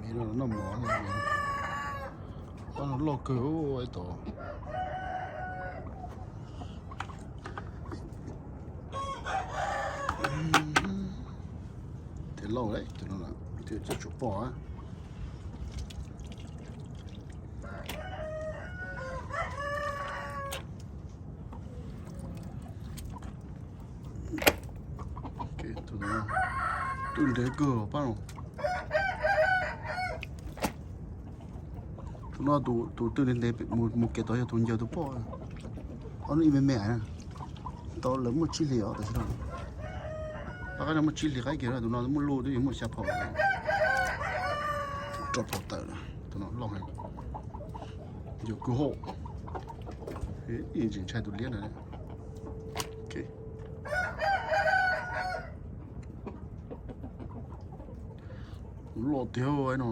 Noj mov, loj kawg ib tod. Thiaj loj lawm, thiaj tsuas pom. Twb ntev kawg pab no. Tus no tus twb ntev ntev mus kev tod yog tus ncaws tus poj. Ob hnub ib me me tau lawv muaj tsib hlis os tam sim no. Pab qab no muaj tsib hlis qaib kiag, tus no muaj luj twb yuav muaj xya phaus. Rau phaus tawm, tus no loj heev. Ncaws kub hauj, tsis ntshai tus liab ntawd. Loj tiag no.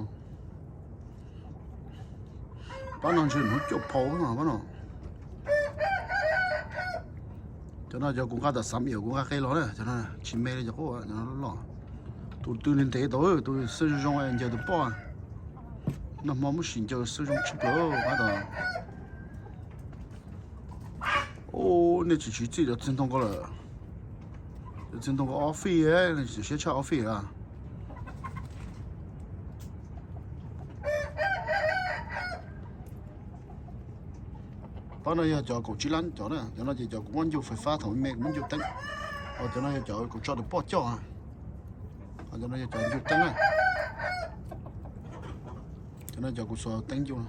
Pab no ntshe hnub cuaj phaus no pab no. Cov no cov kuv nqa tam xav yam kuv nqa qe los na, cov no tsis me li cov qub, cov no loj. Tus twg ntev tau tus xwb zoo zoo ncaws tus poj. Noj hmo muab sim ncaws xwb zoo tshaj plaws qab tod. Ub, nej tsis tsim txim cov txiv ntoo ko lawm. Cov txiv ntoo ko office, siab tshaj office lawm. Pab no yog cov kaum tsib lab cov na, cov no ces cov kuv muab ncuj fais fab thaum me kuv muab ncuj teeb. Cov no yog cov kuv tso tus poj coj. Cov no yog cov ncuj teeb na. Cov no cov kuv xuas teeb ncuj.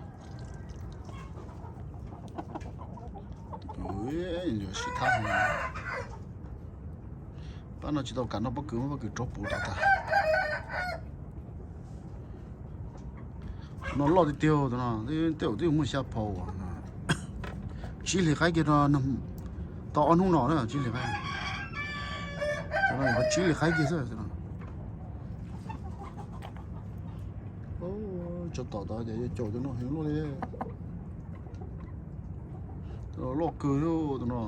Sib thab. Pab no tsis tau kam noj pob kws, muab pob kws rau puv tom tag. No loj tiag tiag, tus no tej zaum twb muaj xya phaus. Tsib hlis qaib kiag no, tau ob hnub no na, tsib hlis qaib. Tsib hlis qaib kiag xwb. Tso tom tod ces yuav caum cov no heev luaj li. Loj kawg tus no.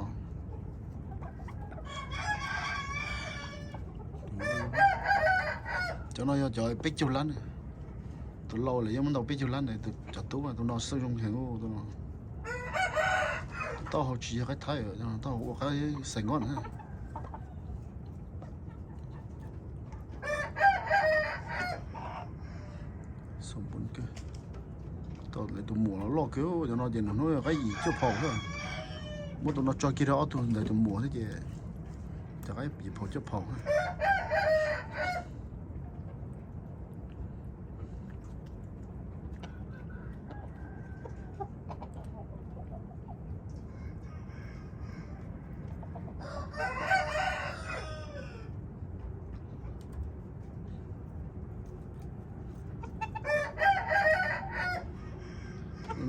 Cov no yog cov peb caug lab. Tus lau lawm yeej muab ntau peb caug lab ntawd, cov tub, tus no xwb zoo heev tus no. Taub hau tsis yog qaib thaib, taub hau ua qaib xais ngob na. Tus muam loj kawg, cov no ces nws hnub qaib yim cuaj phaus xwb. Muab tus no tso kiag rau ob tug ntawd tus muam xwb ces cov qaib yim phaus cuaj phaus.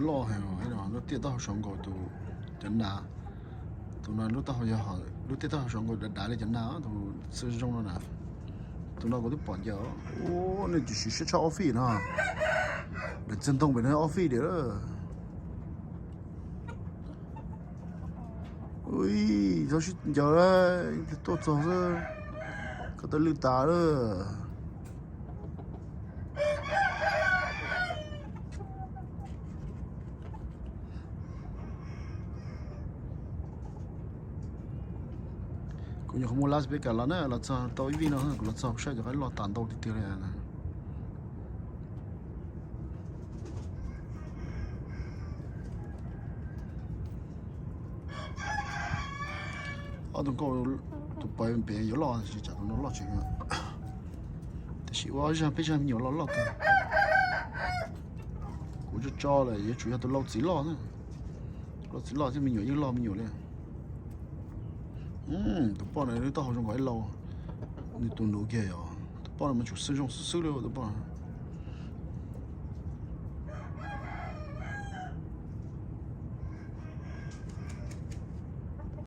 Loj heev, lub tiaj taub hau saud nkaus tus, cov nas. Tus no lub taub hau yog, lub tiaj taub hau saud nkaus dav dav li cov nas, tus xwb zoo no na. Tus no kuv twb pom ncaws. Ub, nej tsis siv siab tshaj office no. Daim txiag ntoo pem no office tiag. Ui, txhob sib ncaws, tuaj txog xwb, ko taw lwj tas lawm. Kuv nyuam qhuav muab lab xpis kas los na, los txog tau ib vij no kuv los txog kuv saib cov qaib loj tas ntau tiag tiag li. Ob tug nkauj, tus pawg pem yuav loj, tsam tus no loj tsev. Tiam sis ua ob zaj peb zaj me nyuam loj loj kawg. Kuv tso tso lawm yuav tsum yog tus lau txiv loj na. Lau txiv loj thiab me nyuam yeej loj me nyuam li. Tus poj no lub taub hau zoo nkaus ib lau. Nws tus nus kiag yog tus poj no mas tsum xwb zoo xwb xwb li tus poj.